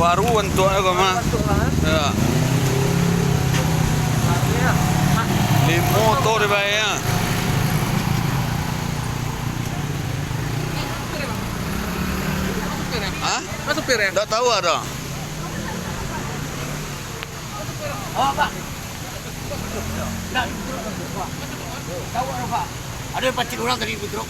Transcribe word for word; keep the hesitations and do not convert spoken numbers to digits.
Baru bantuak ko mah. Ya. Limo motor dibayar. Hah? Ndak tahu ado. Ado yang pacik urang tadi di truk.